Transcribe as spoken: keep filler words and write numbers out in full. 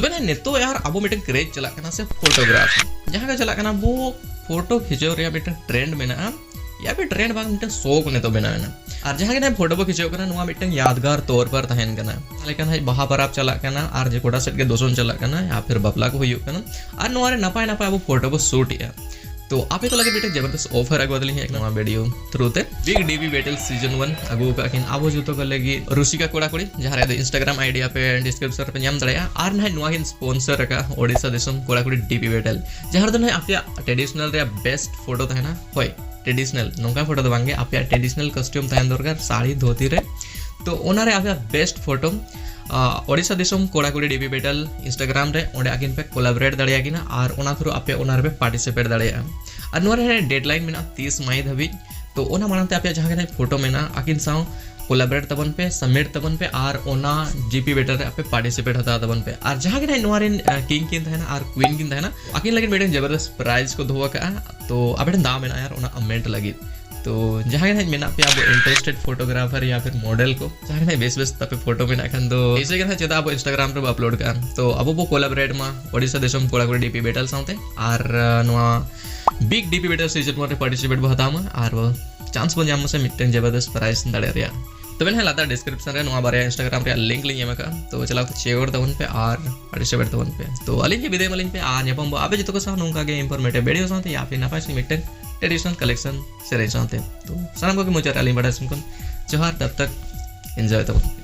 ᱛᱚᱵᱮ ᱱᱤᱛᱚᱜ ᱭᱟᱨ ᱟᱵᱚ ᱢᱤᱫᱴᱮᱱ ᱠᱨᱮᱡᱽ ᱪᱟᱞᱟᱜ ᱠᱟᱱᱟ ᱥᱮ ᱯᱷᱳᱴᱳᱜᱨᱟᱯᱷ, ᱡᱟᱦᱟᱸ ᱜᱮ ᱪᱟᱞᱟᱜ ᱠᱟᱱᱟ ᱟᱵᱚ ᱯᱷᱳᱴᱳ ᱠᱷᱤᱪᱟᱹᱣ ᱨᱮᱭᱟᱜ ᱢᱤᱫᱴᱮᱱ ᱴᱨᱮᱱᱰ ᱢᱮᱱᱟᱜᱼᱟ, ᱭᱟ ᱯᱷᱤᱨ ᱴᱨᱮᱱᱰ ᱵᱟᱝ, ᱢᱤᱫᱴᱮᱱ ᱥᱚᱠ ᱱᱤᱛᱚᱜ ᱵᱮᱱᱟᱣ ᱮᱱᱟ᱾ ᱟᱨ ᱡᱟᱦᱟᱸ ᱜᱮ ᱱᱟᱦᱟᱜ ᱯᱷᱳᱴᱳ ᱵᱚ ᱠᱷᱤᱪᱟᱹᱣ ᱠᱟᱱᱟ, ᱱᱚᱣᱟ ᱢᱤᱫᱴᱮᱱ ᱭᱟᱫᱽᱜᱟᱨ ᱛᱚᱨ ᱯᱟᱨ ᱛᱟᱦᱮᱱ ᱠᱟᱱᱟ᱾ ᱡᱟᱦᱟᱸ ᱞᱮᱠᱟ ᱱᱟᱦᱟᱜ ᱵᱟᱦᱟ ᱯᱚᱨᱚᱵᱽ ᱪᱟᱞᱟᱜ ᱠᱟᱱᱟ ᱟᱨ ᱡᱮ ᱜᱚᱴᱟ ᱥᱮᱫ ᱜᱮ ᱫᱚᱥᱚᱱ ᱪᱟᱞᱟᱜ ᱠᱟᱱᱟ ᱭᱟ ᱯᱷᱤᱨ ᱵᱟᱯᱞᱟ ᱠᱚ ᱦᱩᱭᱩᱜ ᱠᱟᱱᱟ, ᱟᱨ ᱱᱚᱣᱟ ᱨᱮ ᱱᱟᱯᱟᱭ ᱱᱟᱯᱟᱭ ᱟᱵᱚ ᱯᱷᱳᱴᱳ ᱵᱚ ᱥᱩᱴ ᱮᱜᱼᱟ᱾ ᱛᱚ ᱟᱯᱮ ᱠᱚ ᱞᱟᱹᱜᱤᱫ ᱢᱤᱫᱴᱮᱱ ᱡᱚᱵᱚᱨᱫᱚᱥᱛ ᱚᱯᱷᱟᱨ ᱟᱹᱜᱩ ᱟᱫᱮᱞᱤᱧ ᱦᱮᱡ ᱠᱟᱱᱟ ᱱᱚᱣᱟ ᱵᱷᱤᱰᱤᱭᱳ ᱛᱷᱨᱩ ᱛᱮ᱾ ᱵᱤᱜᱽ ᱰᱤ ᱵᱤ ᱵᱮᱴᱮᱞ ᱥᱤᱡᱚᱱ ᱚᱣᱟᱱ ᱟᱹᱜᱩ ᱟᱠᱟᱫ ᱠᱤᱱ ᱟᱵᱚ ᱡᱚᱛᱚ ᱠᱚ ᱞᱟᱹᱜᱤᱫ ᱨᱩᱥᱤᱠᱟ ᱠᱚᱲᱟ ᱠᱩᱲᱤ, ᱡᱟᱦᱟᱸ ᱨᱮ ᱤᱱᱥᱴᱟᱜᱨᱟᱢ ᱟᱭᱰᱤ ᱟᱯᱮ ᱰᱤᱥᱠᱨᱤᱯᱥᱚᱱ ᱨᱮᱯᱮ ᱧᱟᱢ ᱫᱟᱲᱮᱭᱟᱜᱼᱟ᱾ ᱟᱨ ᱱᱟᱦᱟᱜ ᱱᱚᱣᱟ ᱠᱤᱱ ᱥᱯᱚᱱᱥᱚᱨ ᱟᱠᱟᱫ ᱳᱰᱤᱥᱟ ᱫᱤᱥᱚᱢ ᱠᱚᱲᱟ ᱠᱩᱲᱤ ᱰᱤ ᱵᱤ ᱵᱮᱴᱮᱞ, ᱡᱟᱦᱟᱸ ᱨᱮᱫᱚ ᱱᱟᱦᱟᱜ ᱟᱯᱮᱭᱟᱜ ᱴᱨᱮᱰᱤᱥᱚᱱᱟᱞ ᱨᱮᱭᱟᱜ ᱵᱮᱥᱴ ᱯᱷᱳᱴᱳ ᱛᱟᱦᱮᱱᱟ᱾ ᱦᱳᱭ, ᱴᱨᱮᱰᱤᱥᱚᱱᱟᱞ, ᱱᱚᱝᱠᱟ ᱯᱷᱳᱴᱳ ᱫᱚ ᱵᱟᱝᱜᱮ, ᱟᱯᱮᱭᱟᱜ ᱴᱨᱮᱰᱤᱥᱚᱱᱟᱞ ᱠᱚᱥᱴᱤᱭᱩᱢ ᱛᱟᱦᱮᱱ ᱫᱚᱨᱠᱟᱨ, ᱥᱟᱹᱲᱤ ᱫᱷᱩᱛᱤ ᱨᱮ᱾ ᱛᱚ ᱚᱱᱟᱨᱮ ᱟᱯᱮᱭᱟᱜ ᱵᱮᱥᱴ ᱯᱷᱳᱴᱳ ᱳᱰᱤᱥᱟ ᱫᱤᱥᱚᱢ ᱠᱚᱲᱟ ᱠᱩᱲᱤ ᱰᱤ ᱵᱤ ᱵᱮᱴᱮᱞ ᱤᱱᱥᱴᱟᱜᱨᱟᱢ ᱨᱮ, ᱚᱸᱰᱮ ᱟᱹᱠᱤᱱ ᱯᱮ ᱠᱳᱞᱟᱵᱨᱮᱴ ᱫᱟᱲᱮᱭᱟᱠᱤᱱᱟ ᱟᱨ ᱚᱱᱟ ᱛᱷᱨᱩ ᱟᱯᱮ ᱚᱱᱟ ᱨᱮᱯᱮ ᱯᱟᱨᱴᱤᱥᱤᱯᱮᱴ ᱫᱟᱲᱮᱭᱟᱜᱼᱟ᱾ ᱟᱨ ᱱᱚᱣᱟ ᱨᱮ ᱰᱮᱰᱞᱟᱭᱤᱱ ᱢᱮᱱᱟᱜᱼᱟ ᱛᱤᱥ ᱢᱟᱭ ᱫᱷᱟᱹᱵᱤᱡ᱾ ᱛᱚ ᱚᱱᱟ ᱢᱟᱲᱟᱝ ᱛᱮ ᱟᱯᱮᱭᱟᱜ ᱡᱟᱦᱟᱸ ᱜᱮ ᱱᱟᱦᱟᱜ ᱯᱷᱳᱴᱳ ᱢᱮᱱᱟᱜᱼᱟ, ᱟᱹᱠᱤᱱ ᱥᱟᱶ ᱠᱳᱞᱟᱵᱨᱮᱴ ᱛᱟᱵᱚᱱ ᱯᱮ, ᱥᱟᱵᱢᱤᱴ ᱛᱟᱵᱚᱱ ᱯᱮ ᱟᱨ ᱚᱱᱟ ᱡᱤ ᱯᱤ ᱵᱮᱴᱮᱞ ᱨᱮ ᱟᱯᱮ ᱯᱟᱨᱴᱤᱥᱤᱯᱮᱴ ᱦᱟᱛᱟᱣ ᱛᱟᱵᱚᱱ ᱯᱮ᱾ ᱟᱨ ᱡᱟᱦᱟᱸ ᱜᱮ ᱱᱟᱦᱟᱜ ᱱᱚᱣᱟ ᱨᱮᱱ ᱠᱤᱝ ᱠᱤᱱ ᱛᱟᱦᱮᱱᱟ ᱟᱨ ᱠᱩᱭᱤᱱ ᱠᱤᱱ ᱛᱟᱦᱮᱱᱟ, ᱟᱹᱠᱤᱱ ᱞᱟᱹᱜᱤᱫ ᱢᱤᱫᱴᱮᱱ ᱡᱚᱵᱚᱨᱫᱚᱥᱛ ᱯᱨᱟᱭᱤᱡᱽ ᱠᱚ ᱫᱚᱦᱚ ᱟᱠᱟᱫᱼᱟ᱾ ᱛᱚ ᱟᱯᱮ ᱴᱷᱮᱱ ᱫᱟᱣ ᱢᱮᱱᱟᱜᱼᱟ ᱟᱨ ᱚᱱᱟ ᱟᱢᱮᱱᱴ ᱞᱟᱹᱜᱤᱫ᱾ ᱛᱚ ᱡᱟᱦᱟᱸᱭ ᱜᱮ ᱱᱟᱦᱟᱜ ᱢᱮᱱᱟᱜ ᱯᱮᱭᱟ ᱟᱵᱚ ᱤᱱᱴᱟᱨᱮᱥᱴᱮᱰ ᱯᱷᱳᱴᱳᱜᱨᱟᱯᱷᱟᱨ ᱭᱟ ᱯᱷᱤᱨ ᱢᱚᱰᱮᱞ ᱠᱚ, ᱡᱟᱦᱟᱸᱭ ᱜᱮ ᱱᱟᱦᱟᱜ ᱵᱮᱥ ᱵᱮᱥ ᱛᱟᱯᱮ ᱯᱷᱳᱴᱳ ᱢᱮᱱᱟᱜ ᱠᱷᱟᱱ ᱫᱚ ᱮᱭᱥᱮ ᱜᱮ ᱱᱟᱦᱟᱜ ᱪᱮᱫᱟᱜ ᱟᱵᱚ ᱤᱱᱥᱴᱟᱜᱨᱟᱢ ᱨᱮᱵᱚ ᱟᱯᱞᱳᱰ ᱠᱟᱜᱼᱟ᱾ ᱛᱚ ᱟᱵᱚ ᱵᱚ ᱠᱳᱞᱟᱵᱨᱮᱴ ᱢᱟ ᱳᱰᱤᱥᱟ ᱫᱤᱥᱚᱢ ᱠᱚᱲᱟ ᱠᱩᱲᱤ ᱰᱤ ᱯᱤ ᱵᱮᱴᱮᱞ ᱥᱟᱶᱛᱮ, ᱟᱨ ᱱᱚᱣᱟ ᱵᱤᱜᱽ ᱰᱤ ᱯᱤ ᱵᱮᱴᱮᱞ ᱥᱤᱡᱚᱱ ᱚᱣᱟᱱ ᱨᱮ ᱯᱟᱨᱴᱤᱥᱤᱯᱮᱴ ᱵᱚ ᱦᱟᱛᱟᱣ ᱢᱟ ᱟᱨ ᱵᱚ ᱪᱟᱱᱥ ᱵᱚ ᱧᱟᱢ ᱢᱟ ᱥᱮ ᱢᱤᱫᱴᱮᱱ ᱡᱚᱵᱚᱨᱫᱚᱥᱛ ᱯᱨᱟᱭᱤᱡᱽ ᱫᱟᱲᱮᱭᱟᱜ ᱨᱮᱭᱟᱜ᱾ ᱛᱚᱵᱮ ᱱᱟᱦᱟᱜ ᱞᱟᱛᱟᱨ ᱰᱤᱥᱠᱨᱤᱯᱥᱚᱱ ᱨᱮ ᱱᱚᱣᱟ ᱵᱟᱨᱭᱟ ᱤᱱᱥᱴᱟᱜᱨᱟᱢ ᱨᱮᱭᱟᱜ ᱞᱤᱝᱠ ᱞᱤᱧ ᱮᱢ ᱟᱠᱟᱫᱼᱟ, ᱛᱚ ᱪᱟᱞᱟᱣ ᱠᱟᱛᱮ ᱪᱮᱠ ᱟᱣᱩᱴ ᱛᱟᱵᱚᱱ ᱯᱮ ᱟᱨ ᱯᱟᱨᱴᱤᱥᱤᱯᱮᱴ ᱛᱟᱵᱚᱱ ᱯᱮ᱾ ᱛᱚ ᱟᱹᱞᱤᱧ ᱜᱮ ᱵᱤᱫᱟᱹᱭ ᱢᱟᱞᱤᱧ ᱯᱮ ᱟᱨ ᱧᱟᱯᱟᱢ ᱵᱚ ᱟᱯᱮ ᱡᱚᱛᱚ ᱠᱚ ᱥᱟᱶ ᱱᱚᱝᱠᱟ ᱜᱮ ᱤᱱᱯᱷᱚᱨᱢᱮᱴᱤᱵᱷ ᱵᱷᱤᱰᱤᱭᱳ ᱥᱟᱶᱛᱮ ᱭᱟ ᱯᱷᱤᱨ ᱱᱟᱯᱟᱭ ᱥᱟᱺᱦᱤᱡ ᱢᱤᱫᱴᱮᱱ ᱴᱨᱮᱰᱤᱥᱚᱱᱟᱞ ᱠᱟᱞᱮᱠᱥᱚᱱ ᱥᱮᱨᱮᱧ ᱥᱟᱶᱛᱮ᱾ ᱛᱚ ᱥᱟᱱᱟᱢ ᱠᱚᱜᱮ ᱢᱩᱪᱟᱹᱫ ᱨᱮ ᱟᱹᱞᱤᱧ ᱵᱟᱰᱟᱭ ᱥᱮᱱ ᱠᱷᱚᱱ ᱡᱚᱦᱟᱨ, ᱛᱟᱵ ᱛᱟᱠ ᱮᱱᱡᱚᱭ ᱛᱟᱵᱚᱱ ᱯᱮ᱾